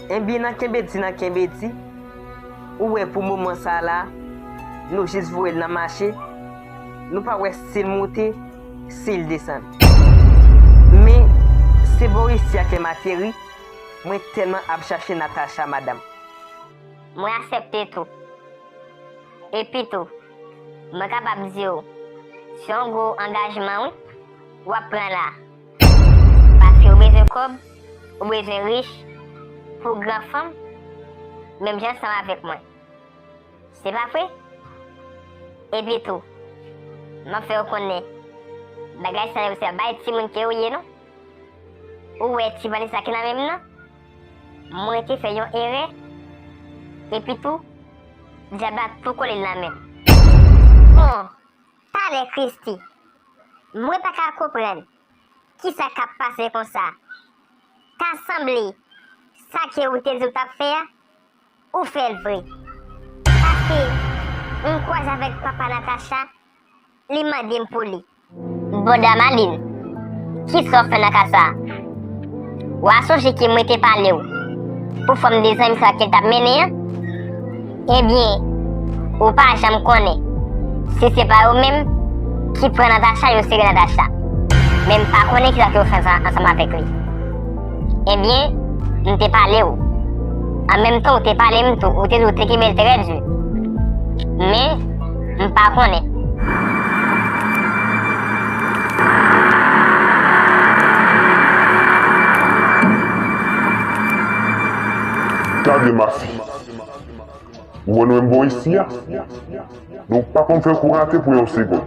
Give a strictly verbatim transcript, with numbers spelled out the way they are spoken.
Ebyen, nan kenbe di, nan kenbe di, ou wè pou moman sa la, nou jis voye l nan mache, nou pa wè si l moute, si l desann. Men, se bò isi a ke m ateri, mwen tèlman ap chache Natacha, madanm. Mwen aksepte tou. Epi tou, mwen kapab di w, se yon gwo angajman wi, w ap pran la. Paske ou bezwen kòb, ou bezwen rich, pou w gran fanm, menm jan ansanm avèk mwen. Se pa vre? Epi tou, m ap fè w konnen, bagay sa yo se bay timoun ke ou ye non. Ou wè ti valiz sa ki nan men m nan? Mwen te fè yon erè, epi tou, dyab la tou kole nan men m. Bon, talè Christy, mwen pa ka konprann kisa k ap pase konsa. Ta sanble, sa ke ou te di w t ap fè a, ou fè l vre. Paske, m kwaze avèk papa Natacha, li mande m pou li. Bon, Damaline, kisa w fè nan ka sa a? W a sonje ke mwen te pale w pou fanm de zanmi sa ke l t ap mennen an? Ebyen, ou pa janm konnen si se pa yo menm ki pran Natacha, yo sere Natacha. Men m pa konnen kisa ke w fè ansanm avèk li. Ebyen, m te pale w. An menm tan, ou te pale m tou, ou te di w te kenbe l trè di. Men, m pa konnen. Gade, mafi. Ou wè nou menm bò isi a? Nou pa konn fè kou rate pou yon segonn.